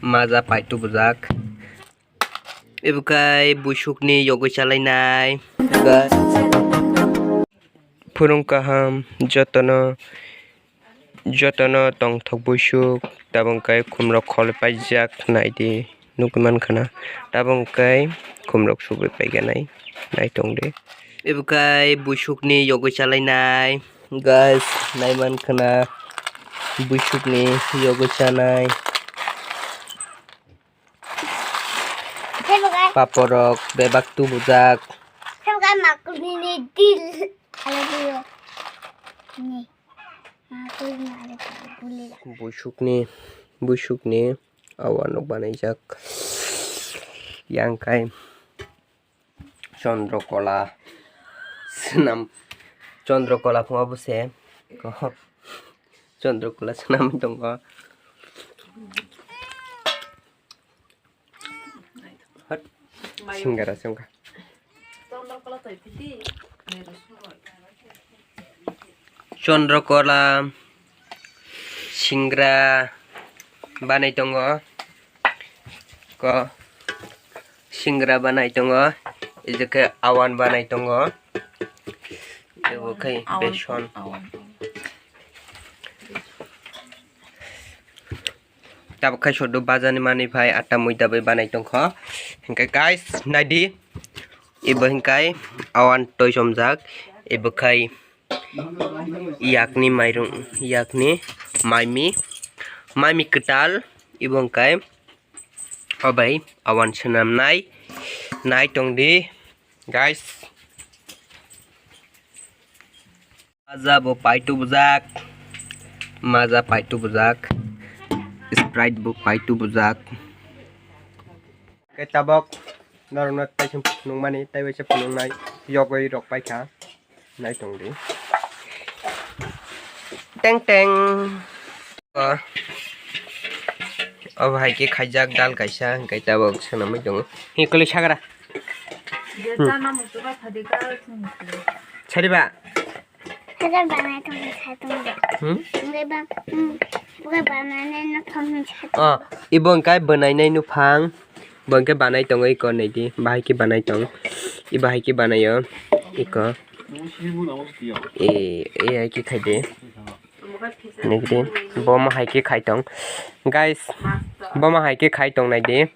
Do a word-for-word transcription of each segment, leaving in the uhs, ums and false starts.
Maja paitu bujak. Ibukai buisukni yogwi chalainai. Phurung kaham jotono, jotono tongthok buisuk, tabuk khe khumrok khol paijak naidi. Nugwi mankha na, tabuk khe khumrok subui paiganai, naitongdi. Ibukai buisukni yogwi chalainai, guys, naimankha na buisukni yogwi chanai. Paporok bebak tubujak. Buisukni, buisukni awan rok banaijak. Yang kai Chandrakala swnam, Chandrakala phungo bwse ko Chandrakala swnam tongo. Hat. Singara songkha. Chandrakala singra banai tongo. Ko singra banai tongo. Ejekhe awan banai tongo. Ebo khai beson. Tabuk khai sodo bazar ni manwi phai atta muida bai banai tongkho. Hinkhe guys, naidi. Ibo hinkhe awan toi somjak. Ibo khai yakni mairung, yakni maimi, maimi kwtal. Ibo hinkhe obai awan swnamnai. Naitongdi guys. Maja bo paitu bujak. Maja paitu bujak. Sprite bo paitu bujak. Khe tabok norokno taichung phunukmani, tei waisa phunuknai yogwi rok paikha. Naitongdi. Teng teng. O, obo hai khe khaijak dal kaisa, hinkhe tabok swnamwi tongo. Hi kwlwi sagra. Sariba. Hajar banai tongwi sai tongwi. Hmm? Hwnkhe ba, hmm, hwnkhe banai no thong sai. O, ibo hwnkhe bwnainai nuphang. Bo hwnkhe banai tongo iko naidi. Bahai khe banai tong. Ibo hai khe banaio. Iko. E, e hai khe khaidi. Nigdi, bomo hai khe khai tong. Guys, bomo hai khe khai tong naidi.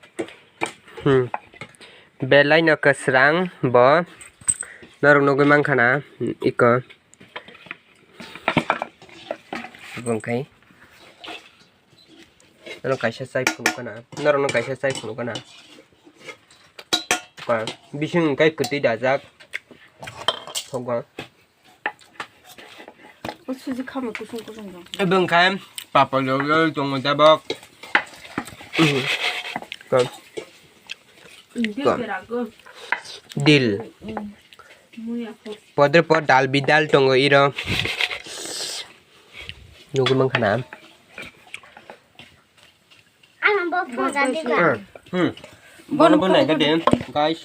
Hmm. Belai no kwsrang bo. Norok nugwi mankha na, iko. Bo khai. Norok kaisa chai phunukha na. Norok no kaisa chai phunukha na. Bising kai kwtwi dajak. Thogo. O suji khamo kusung kusung dong. Ebo wngkha papal rok tongo tabok. Mhm. Ko. Ko. Dil. Podre pod dal bidal tongo iro. Nugwi mankha na. Ang bo phunukjani ba. Hmm. Bono bo nai gade, guys.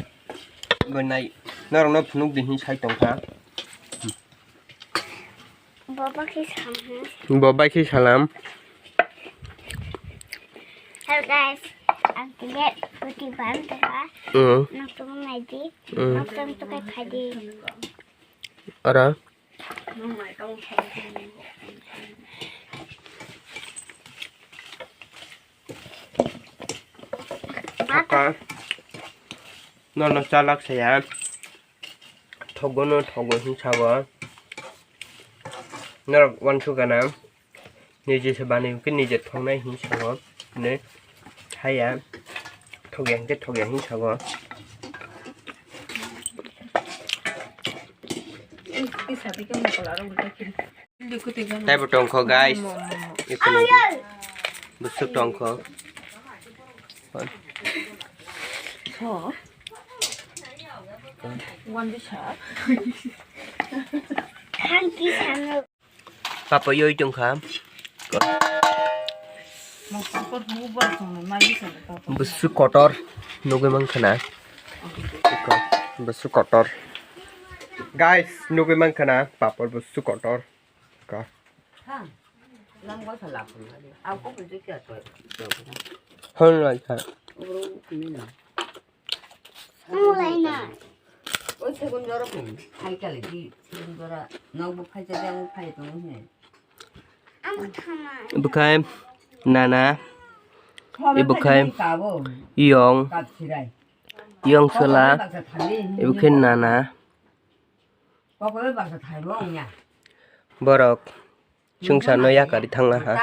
Bo nai. Norokno phunuk di hin sai tongkha. Bo ba khe sam. Bo ba khe salam. Hello guys. Ang tile puti bang tongkha. Hmm. Nokto nai di. Hmm. Nokto to kai phai di. Ora. Thaka. Nono chalak saya. Thogono thogo hin sago. Norok wansukgana. Nije se bani hwnkhe nije thongnai hin sago. Ne. Haya. Thogya hwnkhe thogya hin sago. Taibo tongkho, guys. Busuk tongkho. Papa yoi tongkha. Busu kotor nugwi mankha na. Busu kotor. Guys, nugwi mankha na papor busu kotor. Ka. Nang bwsa lapun lari. Ang kok bujui kya to. Hon lai kha. Uro kumina. Ang lai na. Oi segun jora pun. Hai kali di segun jora. Nang bu phai jadi ang phai to he. Ang thama. Bukai nana. Ibukai yong. Yong sela. Ibukai nana. Borok chwngsa no yakari thangna ha.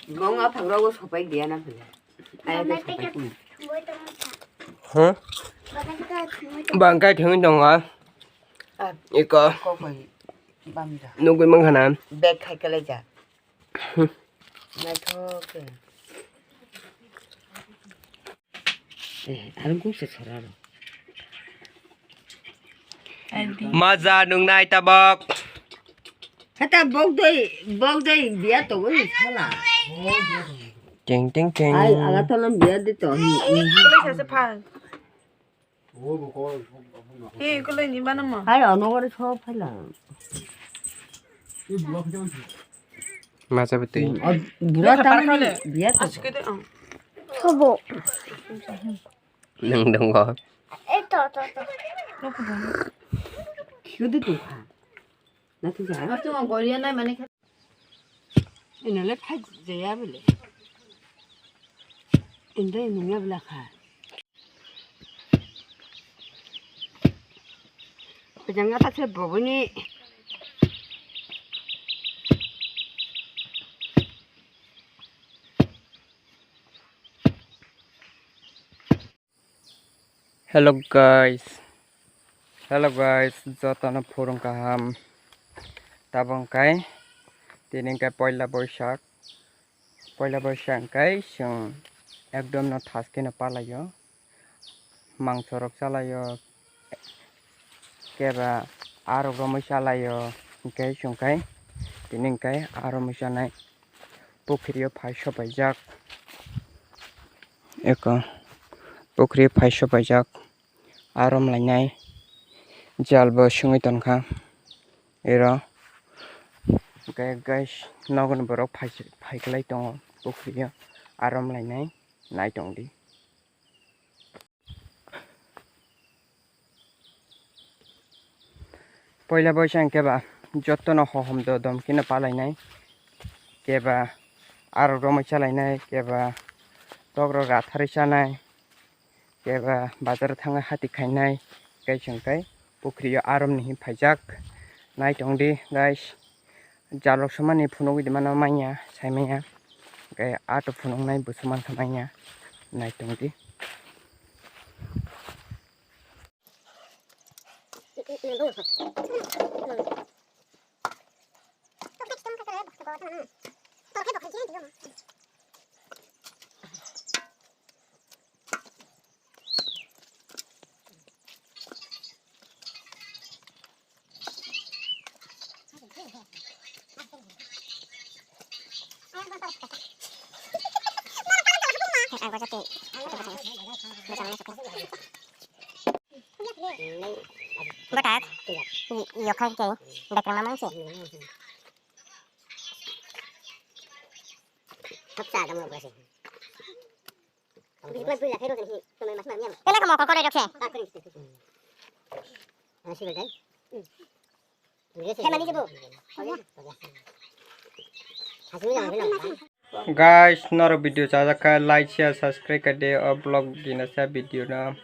Mong a phagra o sopai dia na phila. Aya ke sopai kun. Huh? Bangkai thangwi tongo. Iko. Kokoi bamja. Nugui mangkhana. Bag khai kalaija. Naithok khe. Eh, aro guksa sora ro. Maja nungnai tabok. Hata bok doi, bok doi biya to wani sala. Ting ting ting. Ai, aga to lam biya de to. Kule sase phal. He kule ni bana mo. Hai, ono gore so phaila. Masa betul. Bura tamani biya to. Aske de. Hobo. Nang dong ko. Eh, to, to, to. Kyo de tu kha. Na tu ja. Astu mo goriya nai mane. Ino le phai jaya bile. Inde nungya bla kha. Pejang ya ta se boboni. Hello guys, hello guys, jotono phurung kaham. Tabok hwnkhe tini hwnkhe poila boisak, poila boisak hwnkhe chwng ekdom no thaskeno palaio, mangso rok chalaio, keba arok romwi chalaio, hwnkhe chwng khe tini hwnkhe arok romwi chanai. Pukhrio phai sopaijak. Eko pukhrio phai sopaijak. Arom lainai jal bo sungwi tonkha. Ero hwnkhe guys, nogoni borok phai, phaiklai tongo pukhrio arom lainai, nai tongdi. Poila boisa hwnkhe ba jotono hohom dodom kheno palainai, keba arok romwi chalainai, keba tokrok ratharwi chanai, keba bazaro thangwi hati khainai, tei chwng tei pukhrio aromni hwn phaijak. Nai tongdi guys. Jalrok somani phunugwi di mano manya, sai manya. Hwnkhe ato phunuknai busu mankha manya, nai tongdi. Botak, yokha khe bekrang mamang se. Pele ka mokol kore rokhe. Guys, norok video chajak kha, like, share, subscribe kha de o vlog gina sa video no.